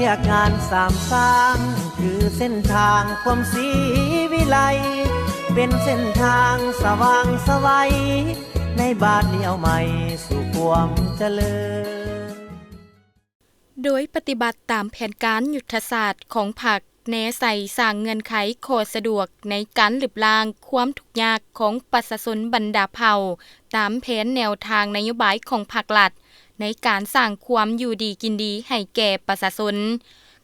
ວຽກງານສາມສ້າງ ຄືເສັ້ນທາງຄວາມສີວິໄລ ເປັນເສັ້ນທາງສະຫວ່າງສະໄຫວ ໃນບາດລ້ຽວໃໝ່ສູ່ຄວາມຈະເລີນ. ໂດຍປະຕິບັດຕາມແຜນການຍຸດທະສາດຂອງພັກ ແນໃສ່ສ້າງເງື່ອນໄຂຂໍ້ສະດວກໃນການລຶບລ້າງຄວາມທຸກຍາກຂອງປະຊາຊົນບັນດາເຜົ່າ ຕາມແຜນແນວທາງນະໂຍບາຍຂອງພັກລັດ ໃນການສ້າງຄວາມຢູ່ດີກິນດີໃຫ້ແກ່ປະຊາຊົນ.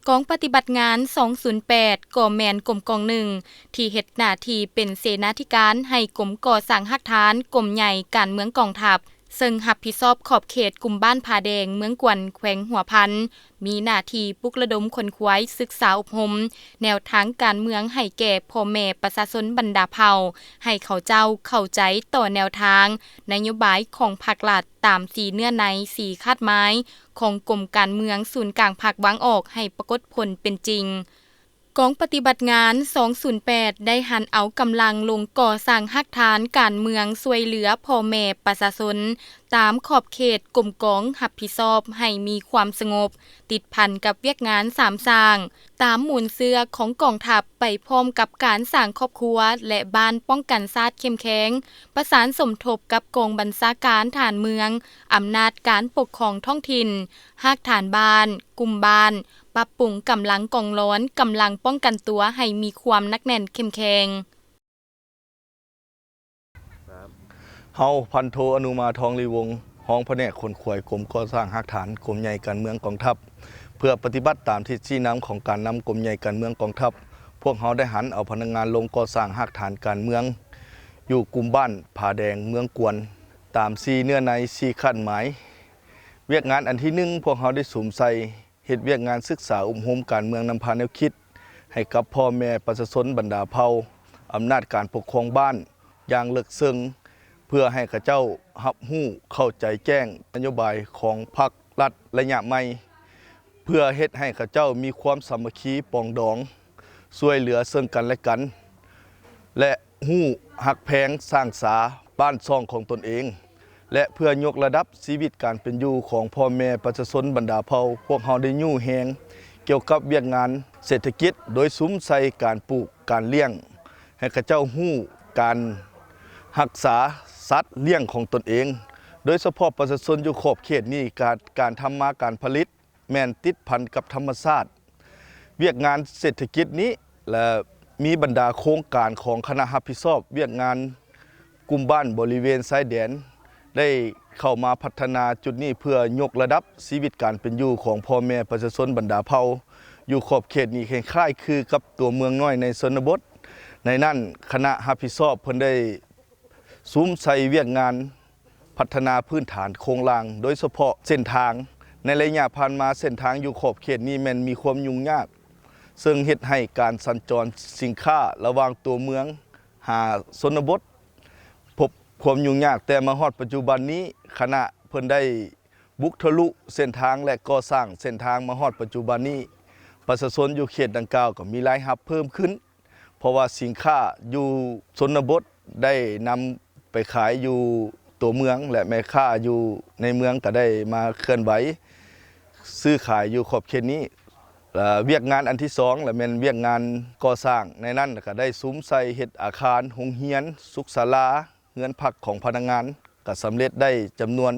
ກອງປະຕິບັດງານສອງສູນແປດ ກໍແມ່ນກົມກອງໜຶ່ງ ທີ່ເຮັດໜ້າທີ່ເປັນເສນາທິການໃຫ້ກົມກໍ່ສ້າງຮາກຖານ ກົມໃຫຍ່ການເມືອງກອງທັບ ເຊິ່ງຮັບຜິດຊອບຂອບເຂດກຸ່ມບ້ານຜາແດງ ເມືອງກວນ ແຂວງຫົວພັນ, ມີໜ້າທີ່ປຸກລະດົມຂົນຂວາຍ, ສຶກສາອົບຮົມແນວທາງການເມືອງໃຫ້ແກ່ພໍ່ແມ່ປະຊາຊົນບັນດາເຜົ່າ ໃຫ້ເຂົາເຈົ້າເຂົ້າໃຈຕໍ່ແນວທາງນະໂຍບາຍຂອງພັກລັດ ຕາມສີ່ເນື້ອໃນ, ສີ່ຄາດໝາຍຂອງກົມການເມືອງສູນກາງພັກວາງອອກໃຫ້ປາກົດຜົນເປັນຈິງ. ກອງປະຕິບັດງານສອງສູນແປດ ໄດ້ຫັນເອົາກຳລັງລົງກໍ່ສ້າງຮາກຖານການເມືອງ ຊ່ວຍເຫຼືອພໍ່ແມ່ປະຊາຊົນ ຕາມຂອບເຂດກົມກອງຮັບຜິດຊອບໃຫ້ມີຄວາມສະຫງົບ ຕິດພັນກັບວຽກງານສາມສ້າງ ຕາມມູນເຊື້ອຂອງກອງທັບ ໄປພ້ອມກັບການສ້າງຄອບຄົວ ແລະ ບ້ານປ້ອງກັນຊາດເຂັ້ມແຂງ, ປະສານສົມທົບກັບກອງບັນຊາການທະຫານເມືອງ, ອຳນາດການປົກຄອງທ້ອງຖິ່ນ, ຮາກຖານບ້ານ, ກຸ່ມບ້ານ, ປັບປຸງກຳລັງກອງຫຼອນ, ກຳລັງປ້ອງກັນຕົວໃຫ້ມີຄວາມໜັກແໜ້ນເຂັ້ມແຂງ. ເຮົາ ພັນໂທ ອະນຸມາ ທອງລີວົງ, ຮອງພະແນກຂົນຂວາຍ ກົມກໍ່ສ້າງຮາກຖານ ກົມໃຫຍ່ການເມືອງກອງທັບ, ເພື່ອປະຕິບັດຕາມທິດຊີ້ນຳຂອງການນຳກົມໃຫຍ່ການເມືອງກອງທັບ, ພວກເຮົາໄດ້ຫັນເອົາພະນັກງານລົງກໍ່ສ້າງຮາກຖານການເມືອງ ຢູ່ກຸ່ມບ້ານຜາແດງ ເມືອງກວນ ຕາມສີ່ເນື້ອໃນ ສີ່ຄາດໝາຍ. ວຽກງານອັນທີໜຶ່ງ ພວກເຮົາໄດ້ສຸມໃສ່ ເຮັດວຽກງານສຶກສາອົບຮົມການເມືອງນຳພາແນວຄິດ ໃຫ້ກັບພໍ່ແມ່ປະຊາຊົນບັນດາເຜົ່າ, ອຳນາດການປົກຄອງບ້ານຢ່າງເລິກເຊິ່ງ ເພື່ອໃຫ້ເຂົາເຈົ້າຮັບຮູ້ເຂົ້າໃຈແຈ້ງນະໂຍບາຍຂອງພັກລັດໄລຍະໃໝ່, ເພື່ອເຮັດໃຫ້ເຂົາເຈົ້າມີຄວາມສາມັກຄີປອງດອງ ຊ່ວຍເຫຼືອເຊິ່ງກັນແລະກັນ ແລະ ຮູ້ຮັກແພງສ້າງສາບ້ານຊ່ອງຂອງຕົນເອງ ແລະ ເພື່ອຍົກລະດັບຊີວິດການເປັນຢູ່ຂອງພໍ່ແມ່ປະຊາຊົນບັນດາເຜົ່າ, ພວກເຮົາໄດ້ຍູ້ແຮງກ່ຽວກັບວຽກງານເສດຖະກິດ, ໂດຍສຸມໃສ່ການປູກ, ການລ້ຽງ, ໃຫ້ເຂົາເຈົ້າຮູ້ການຮັກສາສັດລ້ຽງຂອງຕົນເອງ, ໂດຍສະເພາະປະຊາຊົນຢູ່ຂອບເຂດນີ້, ການ, ການທຳມາການຜະລິດ ແມ່ນຕິດພັນກັບທຳມະຊາດ. ວຽກງານເສດຖະກິດນີ້ ແລະ ມີບັນດາໂຄງການຂອງຄະນະຮັບຜິດຊອບວຽກງານກຸ່ມບ້ານບໍລິເວນຊາຍແດນ ໄດ້ເຂົ້າມາພັດທະນາຈຸດນີ້ ເພື່ອຍົກລະດັບຊີວິດການເປັນຢູ່ຂອງພໍ່ແມ່ປະຊາຊົນບັນດາເຜົ່າຢູ່ຂອບເຂດນີ້ ຄ້າຍໆຄືກັບຕົວເມືອງນ້ອຍໃນຊົນນະບົດ. ໃນນັ້ນ ຄະນະຮັບຜິດຊອບເພິ່ນໄດ້ ສຸມໃສ່ວຽກງານພັດທະນາພື້ນຖານໂຄງລ່າງ, ໂດຍສະເພາະເສັ້ນທາງ. ໃນໄລຍະຜ່ານມາ, ເສັ້ນທາງຢູ່ຂອບເຂດນີ້ແມ່ນມີຄວາມຫຍຸ້ງຍາກ, ເຊິ່ງເຮັດໃຫ້ການສັນຈອນສິນຄ້າລະຫວ່າງຕົວເມືອງຫາຊົນນະບົດ ພົບຄວາມຫຍຸ້ງຍາກ. ແຕ່ມາຮອດປັດຈຸບັນນີ້, ຄະນະເພິ່ນໄດ້ບຸກທະລຸເສັ້ນທາງ ແລະ ກໍ່ສ້າງເສັ້ນທາງ. ມາຮອດປັດຈຸບັນນີ້, ປະຊາຊົນຢູ່ເຂດດັ່ງກ່າວກໍມີລາຍຮັບເພີ່ມຂຶ້ນ, ເພາະວ່າສິນຄ້າຢູ່ຊົນນະບົດໄດ້ນຳໄປຂາຍຢູ່ຕົວເມືອງ ແລະ ແມ່ຄ້າຢູ່ໃນເມືອງກໍໄດ້ມາເຄື່ອນໄຫວຊື້ຂາຍຢູ່ຂອບເຂດນີ້. ແລະ ວຽກງານອັນທີສອງ ລະແມ່ນວຽກງານກໍ່ສ້າງ. ໃນນັ້ນກໍໄດ້ສຸມໃສ່ເຮັດອາຄານໂຮງຮຽນ, ສຸກສາລາ, ເຮືອນພັກຂອງພະນັກງານ ກໍສຳເລັດໄດ້ຈຳນວນ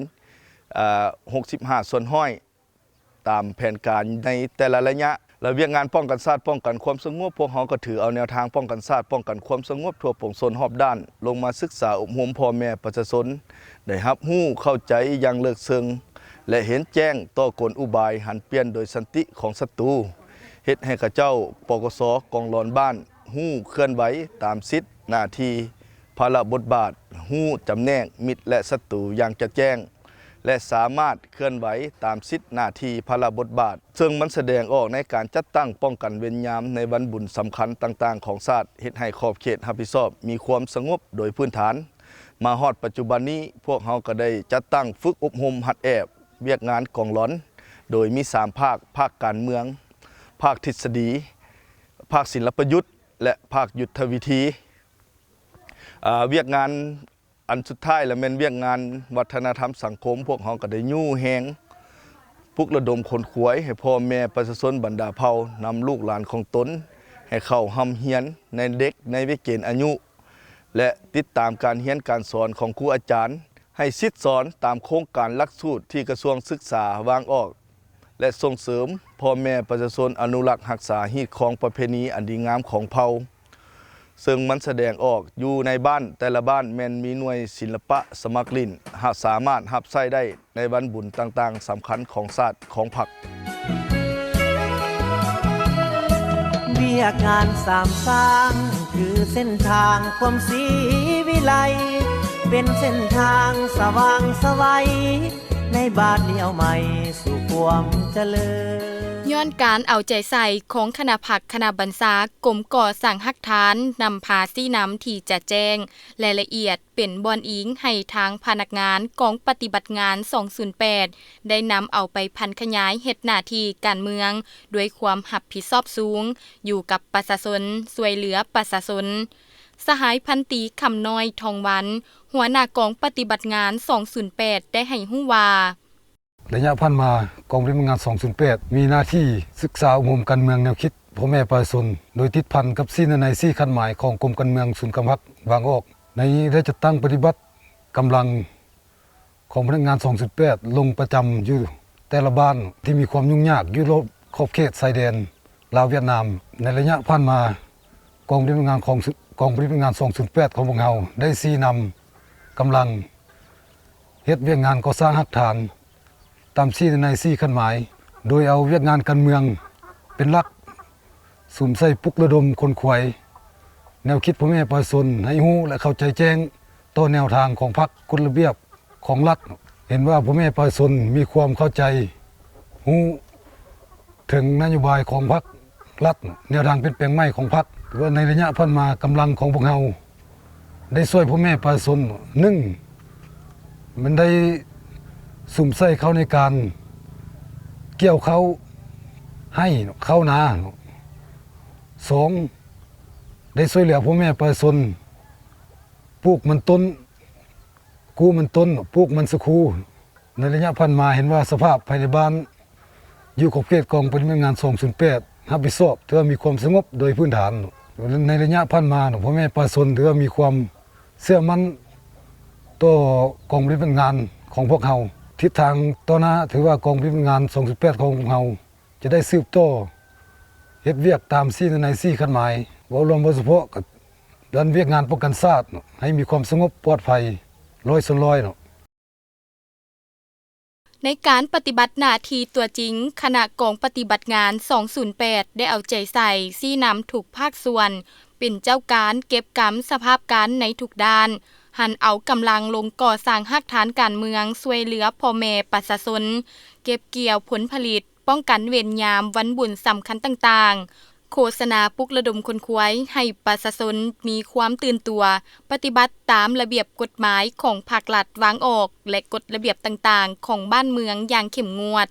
ເອີ ຫົກສິບຫ້າສ່ວນຮ້ອຍ ຕາມແຜນການໃນແຕ່ລະໄລຍະ. ແລະ ວຽກງານປ້ອງກັນຊາດ ປ້ອງກັນຄວາມສະຫງົບ, ພວກເຮົາກໍຖືເອົາແນວທາງປ້ອງກັນຊາດ ປ້ອງກັນຄວາມສະຫງົບທົ່ວປວງຊົນຮອບດ້ານ ລົງມາສຶກສາອົບຮົມພໍ່ແມ່ປະຊາຊົນ ໄດ້ຮັບຮູ້ເຂົ້າໃຈຢ່າງເລິກເຊິ່ງ ແລະ ເຫັນແຈ້ງຕໍ່ກົນອຸບາຍຫັນປ່ຽນໂດຍສັນຕິຂອງສັດຕູ, ເຮັດໃຫ້ເຂົາເຈົ້າ ປກສ ກອງຫຼອນບ້ານ ຮູ້ເຄື່ອນໄຫວຕາມສິດໜ້າທີ່ ພາລະບົດບາດ, ຮູ້ຈຳແນກມິດ ແລະ ສັດຕູຢ່າງຈະແຈ້ງ ແລະ ສາມາດເຄື່ອນໄຫວຕາມສິດໜ້າທີ່ ພາລະບົດບາດ, ເຊິ່ງມັນສະແດງອອກໃນການຈັດຕັ້ງປ້ອງກັນເວນຍາມໃນວັນບຸນສຳຄັນຕ່າງໆຂອງຊາດ, ເຮັດໃຫ້ຂອບເຂດຮັບຜິດຊອບມີຄວາມສະຫງົບໂດຍພື້ນຖານ. ມາຮອດປັດຈຸບັນນີ້, ພວກເຮົາກໍໄດ້ຈັດຕັ້ງຝຶກອົບຮົມຫັດແອບວຽກງານກອງຫຼອນ, ໂດຍມີສາມພາກ, ພາກການເມືອງ, ພາກທິດສະດີ, ພາກສິນລະປະຍຸດ ແລະ ພາກຍຸດທະວິທີ. ອາ, ວຽກງານອັນສຸດທ້າຍລະແມ່ນວຽກງານວັດທະນະທຳສັງຄົມ, ພວກເຮົາກໍໄດ້ຍູ້ແຮງ ປຸກລະດົມຂົນຂວາຍໃຫ້ພໍ່ແມ່ປະຊາຊົນບັນດາເຜົ່າ ນຳລູກຫຼານຂອງຕົນໃຫ້ເຂົ້າຮ່ຳຮຽນໃນເດັກໃນວຽກເກນອາຍຸ ແລະ ຕິດຕາມການຮຽນການສອນຂອງຄູອາຈານ ໃຫ້ສິດສອນຕາມໂຄງການຫຼັກສູດທີ່ກະຊວງສຶກສາວາງອອກ ແລະ ສົ່ງເສີມພໍ່ແມ່ປະຊາຊົນອະນຸລັກຮັກສາຮີດຄອງປະເພນີອັນດີງາມຂອງເຜົ່າ. ເຊິ່ງມັນສະແດງອອກຢູ່ໃນບ້ານແຕ່ລະບ້ານແມ່ນມີໜ່ວຍສິລະປະສະໝັກຫຼິ້ນ ຫາກສາມາດຮັບໃຊ້ໄດ້ໃນວັນບຸນຕ່າງໆສຳຄັນຂອງຊາດຂອງພັກ. ວຽກງານສາມສ້າງ ຄືເສັ້ນທາງຄວາມສີວິໄລ ເປັນເສັ້ນທາງສະຫວ່າງໄສ ໃນບາດລ້ຽວໃໝ່ສູ່ຄວາມຈະເລີນ. ຍ້ອນການເອົາໃຈໃສ່ຂອງຄະນະພັກຄະນະບັນຊາກົມກໍ່ສ້າງຮາກຖານ ນຳພາຊີ້ນຳທີ່ຈະແຈ້ງ ແລະ ລະອຽດ ເປັນບ່ອນອີງໃຫ້ທາງພະນັກງານກອງປະຕິບັດງານສອງສູນແປດ ໄດ້ນຳເອົາໄປຜັນຂະຫຍາຍເຮັດໜ້າທີ່ການເມືອງດ້ວຍຄວາມຮັບຜິດຊອບສູງ ຢູ່ກັບປະຊາຊົນ, ຊ່ວຍເຫຼືອປະຊາຊົນ. ສະຫາຍພັນຕີ ຄຳນ້ອຍ ທອງວັນ ຫົວໜ້າກອງປະຕິບັດງານສອງສູນແປດ ໄດ້ໃຫ້ຮູ້ວ່າ ໄລຍະຜ່ານມາ ກອງປະຕິບັດງານສອງສູນແປດ ມີໜ້າທີ່ສຶກສາອົບຮົມການເມືອງແນວຄິດພໍ່ແມ່ປະຊາຊົນ ໂດຍຕິດພັນກັບຊີ້ນະໄນຊີ້ຂັດໝາຍຂອງກົມການເມືອງສູນກາງພັກວາງອອກ. ໃນໄດ້ຈັດຕັ້ງປະຕິບັດກຳລັງ ຂອງພະນັກງານສອງສູນແປດລົງປະຈຳຢູ່ແຕ່ລະບ້ານທີ່ມີຄວາມຫຍຸ້ງຍາກຢູ່ລອບຂອບເຂດຊາຍແດນລາວຫວຽດນາມ. ໃນໄລຍະຜ່ານມາ ກອງປະຕິບັດງານຂອງ ກອງປະຕິບັດງານສອງສູນແປດຂອງພວກເຮົາໄດ້ຊີ້ນຳກຳລັງເຮັດວຽກງານກໍ່ສ້າງຮາກຖານ ຕາມຊີ້ນະໄນຊີ້ຂັດໝາຍ ໂດຍເອົາວຽກງານການເມືອງເປັນຫຼັກ ສຸມໃສ່ປຸກລະດົມຂົນຂວາຍແນວຄິດພໍ່ແມ່ປະຊາຊົນໃຫ້ຮູ້ ແລະ ເຂົ້າໃຈແຈ້ງຕໍ່ແນວທາງຂອງພັກ, ກົດລະບຽບຂອງລັດ. ເຫັນວ່າພໍ່ແມ່ປະຊາຊົນມີຄວາມເຂົ້າໃຈຮູ້ເຖິງນະໂຍບາຍຂອງພັກ, ລັດ, ແນວທາງປ່ຽນແປງໃໝ່ຂອງພັກ. ຖືວ່າໃນໄລຍະຜ່ານມາ ກຳລັງຂອງພວກເຮົາ ໄດ້ຊ່ວຍພໍ່ແມ່ປະຊາຊົນ ໜຶ່ງ ມັນໄດ້ສຸມໃສ່ເຂົ້າໃນການກ່ຽວເຂົ້າໄຮ່ເນາະ ເຂົ້ານາເນາະ. ສອງ ໄດ້ຊ່ວຍເຫຼືອພໍ່ແມ່ປະຊາຊົນປູກມັນຕົ້ນ, ກູ້ມັນຕົ້ນ, ປູກມັນສາຄູ. ໃນໄລຍະຜ່ານມາເຫັນວ່າສະພາບພາຍໃນບ້ານ ຢູ່ຂອບເຂດກອງປະຕິບັດງານສອງສູນແປດຮັບຜິດຊອບ ຖືວ່າມີຄວາມສະຫງົບໂດຍພື້ນຖານ. ໃນໄລຍະຜ່ານມາເນາະ ພໍ່ແມ່ປະຊາຊົນຖືວ່າມີຄວາມເຊື່ອໝັ້ນຕໍ່ກອງປະຕິບັດງານຂອງພວກເຮົາ. ທິດທາງຕໍ່ໜ້າ ຖືວ່າກອງປະຕິບັດງານສອງສູນແປດຂອງພວກເຮົາຈະໄດ້ສືບຕໍ່ເຮັດວຽກຕາມຊີ້ນະໄນຊີ້ຂັດໝາຍ. ເວົ້າລວມ ເວົ້າສະເພາະ ກະດ້ານວຽກງານປ້ອງກັນຊາດເນາະ ໃຫ້ມີຄວາມສະຫງົບປອດໄພຮ້ອຍສ່ວນຮ້ອຍເນາະ. ໃນການປະຕິບັດໜ້າທີ່ຕົວຈິງ, ຄະນະກອງປະຕິບັດງານສອງສູນແປດ ໄດ້ເອົາໃຈໃສ່ຊີ້ນຳທຸກພາກສ່ວນ ເປັນເຈົ້າການເກັບກຳສະພາບການໃນທຸກດ້ານ, ຫັນເອົາກຳລັງລົງກໍ່ສ້າງຮາກຖານການເມືອງ, ຊ່ວຍເຫຼືອພໍ່ແມ່ປະຊາຊົນ, ເກັບກ່ຽວຜົນຜະລິດ, ປ້ອງກັນເວນຍາມວັນບຸນສຳຄັນຕ່າງໆ, ໂຄສະນາປຸກລະດົມຂົນຂວາຍໃຫ້ປະຊາຊົນມີຄວາມຕື່ນຕົວ, ປະຕິບັດຕາມລະບຽບກົດໝາຍຂອງພັກລັດວາງອອກ ແລະ ກົດລະບຽບຕ່າງໆຂອງບ້ານເມືອງຢ່າງເຂັ້ມງວດ.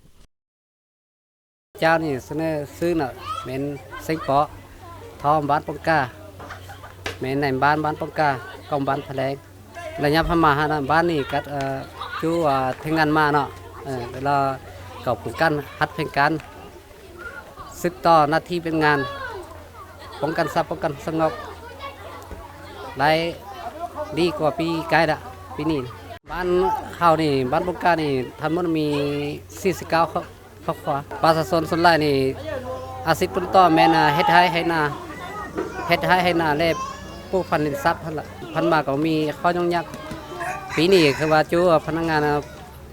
ເຈົ້ານີ້ສະເໜີຊື່ນະ ແມ່ນເສັງເປາະ ທ້ອງບ້ານປົງກາ ແມ່ນນາຍບ້ານບ້ານປົງກາ ກອງບ້ານພະແລງ. ໄລຍະຜ່ານມາຫັ້ນນະ ບ້ານນີ້ກະ ເອີ ຢູ່ ເອີ ແຮງງານມາເນາະ ເອີ ລາວເຂົາປ້ອງກັນ ຮັດແຜນການ ສືບຕໍ່ໜ້າທີ່ວຽກງານ ປ້ອງກັນຊັບ ປ້ອງກັນສະຫງົບ ໄດ້ດີກວ່າປີກາຍລະ ປີນີ້. ບ້ານເຮົານີ້ ບ້ານປົງການີ້ ທັງໝົດມີສີ່ສິບເກົ້າຄອບ ຄອບຄົວ. ປະຊາຊົນສ່ວນຫຼາຍນີ້ ອາຊີບຕົ້ນຕໍແມ່ນ ເຮັດໄຮ່ໄຖນາ ເຮັດໄຮ່ໄຖນາ ແລະ ປູກຝັງເລີຍງສັດຫັ້ນລະ. ຜ່ານມາກໍມີຂໍ້ຫຍຸ້ງຍາກ, ປີນີ້ຄືວ່າຈຸພະນັກງານ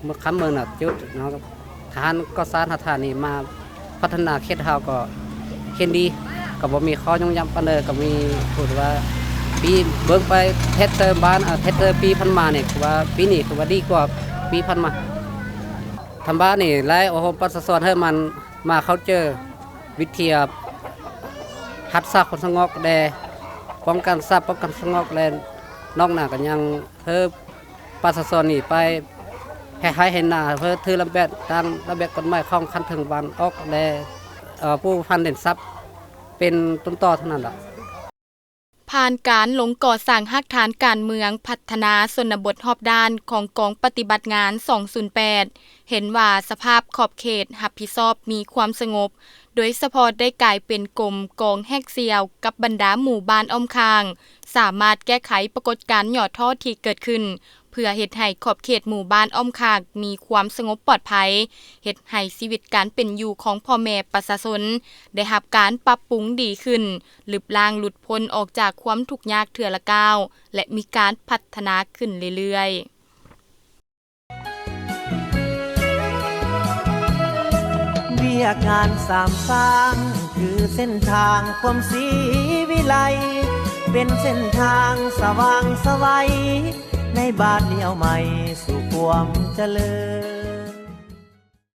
ເມືອງຄຳເມືອງນະ ຈຸເນາະ ທະຫານກໍ່ສ້າງຮາກຖານນີ້ມາພັດທະນາເຂດເຮົາກໍເຫັນດີ ກໍບໍ່ມີຂໍ້ຫຍຸ້ງຍາກປານໃດ. ກໍມີ ຖືວ່າປີ ເບິ່ງໄປເທັດເຕີມບ້ານ ເອີ ເທັດເຕີມປີຜ່ານມານີ້ ຄືວ່າປີນີ້ຄືວ່າດີກວ່າປີຜ່ານມາ. ທາງບ້ານນີ້ໄດ້ອົບຮົມປະຊາຊົນໃຫ້ມັນມາເຂົ້າໃຈວິທີຮັກສາຄວາມສະຫງົບແດ່ ປ້ອງກັນຊັບ ປ້ອງກັນສະຫງົບແດ່. ນອກນັ້ນກໍຍັງເພິ່ນ ປະຊາຊົນນີ້ໄປເຮັດໄຮ່ເຮັດນາ ເພື່ອຖືລະບຽບ ຕາມລະບຽບກົດໝາຍຂອງຂັ້ນເທິງບ້ານອອກແດ່ ເອີ ປູກຝັງເລີຍງສັດເປັນຕົ້ນຕໍເທົ່ານັ້ນລະ. ຜ່ານການລົງກໍ່ສ້າງຮາກຖານການເມືອງ, ພັດທະນາຊົນນະບົດຮອບດ້ານຂອງກອງປະຕິບັດງານສອງສູນແປດ ເຫັນວ່າສະພາບຂອບເຂດຮັບຜິດຊອບມີຄວາມສະຫງົບ, ໂດຍສະເພາະໄດ້ກາຍເປັນກົມກອງແຮກສ່ຽວກັບບັນດາໝູ່ບ້ານອ້ອມຂ້າງ, ສາມາດແກ້ໄຂປາກົດການຫຍໍ້ທໍ້ທີ່ເກີດຂຶ້ນ ເພື່ອເຮັດໃຫ້ຂອບເຂດໝູ່ບ້ານອ້ອມຂ້າງມີຄວາມສະຫງົບປອດໄພ, ເຮັດໃຫ້ຊີວິດການເປັນຢູ່ຂອງພໍ່ແມ່ປະຊາຊົນໄດ້ຮັບການປັບປຸງດີຂຶ້ນ, ລຶບລ້າງຫຼຸດພົ້ນອອກຈາກຄວາມທຸກຍາກເທື່ອລະກ້າວ ແລະ ມີການພັດທະນາຂຶ້ນເລື້ອຍໆ. ວຽກງານສາມສ້າງ ຄືເສັ້ນທາງຄວາມສີວິໄລ ເປັນເສັ້ນທາງສະຫວ່າງສະໄຫວ ໃນບາດກ້າວໃໝ່ສູ່ຄວາມຈະເລີນ.